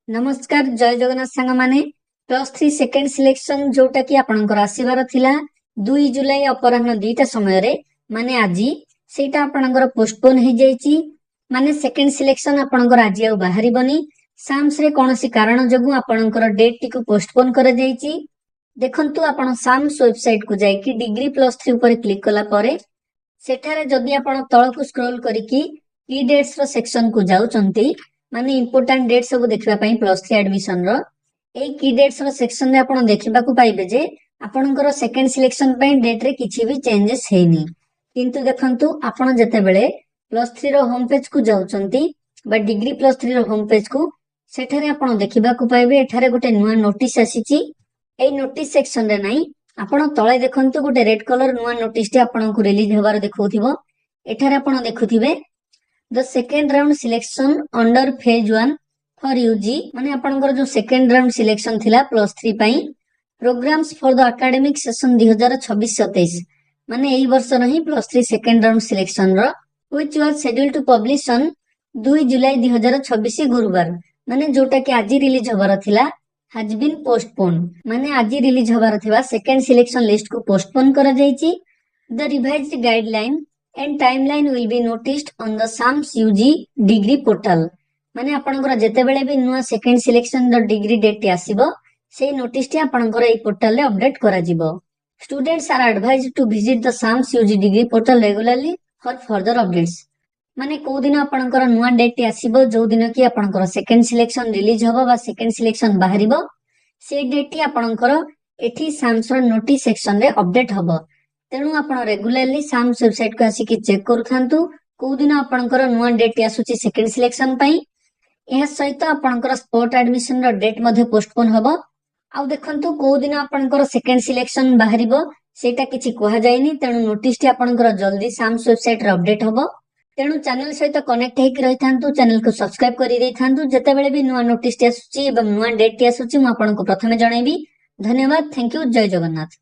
ନମସ୍କାର, ଜୟ ଜଗନ୍ନାଥ ସାଙ୍ଗମାନେ। +3 second selection ଯୋଉଟା କି ଆପଣଙ୍କର ଆସିବାର ଥିଲା 2 ଜୁଲାଇ ଅପରାହ୍ନ 2ଟା ସମୟରେ, ମାନେ ଆଜି, ସେଇଟା ଆପଣଙ୍କର ପୋଷ୍ଟପୋନ ହେଇଯାଇଛି। ମାନେ ସେକେଣ୍ଡ ସିଲେକ୍ସନ ଆପଣଙ୍କର ଆଜି ଆଉ ବାହାରିବନି। ସାମ୍ସରେ କୌଣସି କାରଣ ଯୋଗୁଁ ଆପଣଙ୍କର ଡେଟ୍ ଟିକୁ ପୋଷ୍ଟପୋନ କରାଯାଇଛି। ଦେଖନ୍ତୁ, ଆପଣ ସାମ୍ସ ୱେବସାଇଟ କୁ ଯାଇକି ଡିଗ୍ରୀ +3 ଉପରେ କ୍ଲିକ୍ କଲା ପରେ ସେଠାରେ ଯଦି ଆପଣ ତଳକୁ ସ୍କ୍ରୋଲ କରିକି କି ଡେଟ୍ସ ର ସେକ୍ସନ କୁ ଯାଉଛନ୍ତି, ମାନେ ଇମ୍ପୋର୍ଟାଣ୍ଟ ଡେଟ୍ ସବୁ ଦେଖିବା ପାଇଁ +3 ଆଡମିସନ ର, ଏଇ କି ଡେଟ୍ସ ର ସେକ୍ସନରେ ଆପଣ ଦେଖିବାକୁ ପାଇବେ ଯେ ଆପଣଙ୍କର ସେକେଣ୍ଡ ସିଲେକ୍ସନ ପାଇଁ ଡେଟ୍ ରେ କିଛି ବି ଚେଞ୍ଜେସ୍ ହେଇନି। କିନ୍ତୁ ଦେଖନ୍ତୁ, ଆପଣ ଯେତେବେଳେ +3 ର ହୋମ ପେଜ କୁ ଯାଉଛନ୍ତି ବା ଡିଗ୍ରୀ +3 ର ହୋମ ପେଜ କୁ, ସେଠାରେ ଆପଣ ଦେଖିବାକୁ ପାଇବେ ଏଠାରେ ଗୋଟେ ନୂଆ ନୋଟିସ ଆସିଛି। ଏଇ ନୋଟିସ ସେକ୍ସନରେ ନାହିଁ, ଆପଣ ତଳେ ଦେଖନ୍ତୁ, ଗୋଟେ ରେଡ କଲର ନୂଆ ନୋଟିସ ଟି ଆପଣଙ୍କୁ ରିଲିଜ ହେବାର ଦେଖାଉଥିବ। ଏଠାରେ ଆପଣ ଦେଖୁଥିବେ, "The second round selection under phase one for UG", ମାନେ ଆପଣଙ୍କର ଯୋଉ ସେକେଣ୍ଡ ରାଉଣ୍ଡ ସିଲେକ୍ସନ ଥିଲା +3 ପାଇଁ, "programs for the academic session 2026-27", ମାନେ ଏଇ ବର୍ଷର ହିଁ +3 ସେକେଣ୍ଡ ରାଉଣ୍ଡ ସିଲେକ୍ସନ ର, "which was scheduled to publish on 2 July 2026 ଗୁରୁବାର", ମାନେ ଯୋଉଟା କି ଆଜି ରିଲିଜ ହବାର ଥିଲା, "ହାଜ ବିନ୍ ପୋଷ୍ଟପୋନ", ମାନେ ଆଜି ରିଲିଜ ହବାର ଥିବା ସେକେଣ୍ଡ ସିଲେକ୍ସନ ଲିଷ୍ଟ କୁ ପୋଷ୍ଟପୋନ କରାଯାଇଛି। "The revised guideline and timeline will be noticed on the SAMS UG degree portal." ମାନେ ଆପଣଙ୍କର ଯେତେବେଳେ ବି ନୂଆ ସେକେଣ୍ଡ ସିଲେକ୍ସନ ର ଡିଗ୍ରୀ ଡେଟ୍ ଟି ଆସିବ, ସେଇ ନୋଟିସଟି ଆପଣଙ୍କର ଏଇ ପୋର୍ଟାଲରେ ଅପଡେଟ କରାଯିବ। "Students are advised to visit the SAMS UG degree portal regularly for further updates." ମାନେ କୋଉ ଦିନ ଆପଣଙ୍କର ନୂଆ ଡେଟ୍ ଟି ଆସିବ, ଯୋଉ ଦିନ କି ଆପଣଙ୍କର ସେକେଣ୍ଡ ସିଲେକ୍ସନ ରିଲିଜ ହବ ବା ସେକେଣ୍ଡ ସିଲେକ୍ସନ ବାହାରିବ, ସେଇ ଡେଟ୍ ଟି ଆପଣଙ୍କର ଏଠି ସାମ୍ସ ର ନୋଟିସ ସେକ୍ସନରେ ଅପଡେଟ ହବ। ତେଣୁ ଆପଣ ରେଗୁଲାରଲି ସାମ୍ସ ୱେବସାଇଟ କୁ ଆସିକି ଚେକ୍ କରୁଥାନ୍ତୁ କୋଉ ଦିନ ଆପଣଙ୍କର ନୂଆ ଡେଟ୍ ଟି ଆସୁଛି ସେକେଣ୍ଡ ସିଲେକ୍ସନ ପାଇଁ। ଏହା ସହିତ ଆପଣଙ୍କର ସ୍ପଟ ଆଡମିସନ ର ଡେଟ୍ ମଧ୍ୟ ପୋଷ୍ଟପୋନ ହବ। ଆଉ ଦେଖନ୍ତୁ, କୋଉ ଦିନ ଆପଣଙ୍କର ସେକେଣ୍ଡ ସିଲେକ୍ସନ ବାହାରିବ, ସେଇଟା କିଛି କୁହାଯାଇନି। ତେଣୁ ନୋଟିସ ଟି ଆପଣଙ୍କର ଜଲ୍ଦି ସାମ୍ସ ୱେବସାଇଟ ରେ ଅପଡେଟ ହବ। ତେଣୁ ଚ୍ୟାନେଲ ସହିତ କନେକ୍ଟ ହେଇକି ରହିଥାନ୍ତୁ, ଚ୍ୟାନେଲକୁ ସବସ୍କ୍ରାଇବ କରିଦେଇଥାନ୍ତୁ। ଯେତେବେଳେ ବି ନୂଆ ନୋଟିସ ଟି ଆସୁଛି ଏବଂ ନୂଆ ଡେଟ୍ ଟି ଆସୁଛି, ମୁଁ ଆପଣଙ୍କୁ ପ୍ରଥମେ ଜଣେଇବି। ଧନ୍ୟବାଦ, thank you, Jay Jagannath.